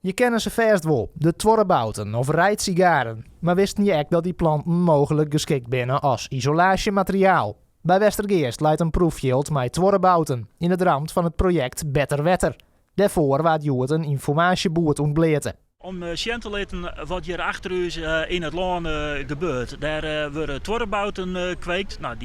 Je kenne se fêst wol, de tuorrebouten of reidsigaren. Mar wisten je ek dat dy planten mooglik geskikt binne as isolaasjemateriaal? By Westergeast leit in proeffjild mei tuorrebouten yn it ramt fan it projekt Better Wetter. Dêrfoar waard hjoed in ynformaasjeboerd ûntbleate. Om sjen te litten wat hjir achter ús yn it lân gebeurt. Dêr wurde tuorrebouten kweekt. Nou,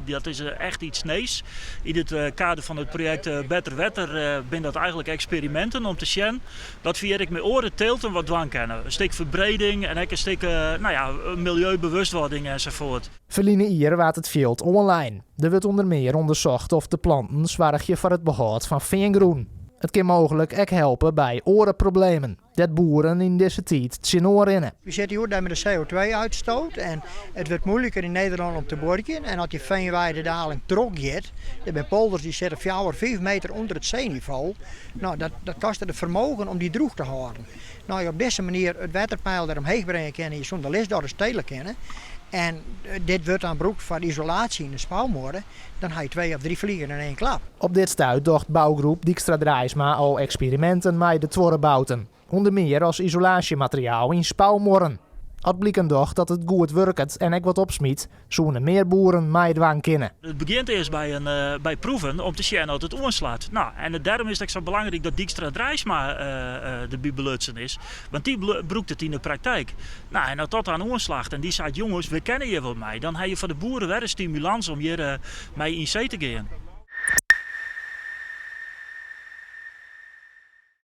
dat is echt iets nijs. Yn it kader fan it projekt Better Wetter binne dat eigentlik eksperiminten om te sjen dat we hjir ek mei oare teelten wat dwaan kinne. In stik ferbreding en ek in stik nou ja, miljeubewustwording ensafuort. Ferline jier waard it fjild oanlein. Der wurdt ûnder mear ûndersocht oft de planten soargje foar it behâld fan feangrûn. It kin mooglik ek helpe by oare problemen dêr't boeren yn dizze tiid tsjinoan rinne. We sitte hjoed mei de CO2-útstoot en it wurdt muoiliker yn Nederlân om te buorkjen. En as dy feanweidedaling trochgiet, der binne polders dy sitte 4, 5 meter ûnder it seenivo. No, dat kostet it fermogen om dy drûch te hâlden. No, je op dizze manier it wetterpeil der omheech bringe kinne, je soene de lisdoddes tele kinne. En dit wurdt dan brûkt foar isolaasje yn de spoumuorre. Dan ha je 2 of 3 fliegen yn ien klap. Op dit stuit docht bougroep Dykstra Draaisma al eksperiminten mei de tuorrebouten. Ûnder mear as isolaasjemateriaal yn spoumuorren. As bliken docht dat it goed wurket en ek wat opsmyt, soene mear boeren meidwaan kinne. It begjint earst by proeven om te sjen oft it oanslacht. No, en dêrom is it ek sa belangryk dat Dykstra Draaisma derby belutsen is. Want dy brûkt it yn de praktyk. No, en as dat dan oanslacht en dy seit jonges, we kinne hjir wat mei, dan ha je foar de boeren wer in stimulâns om hjir mei yn see te gean.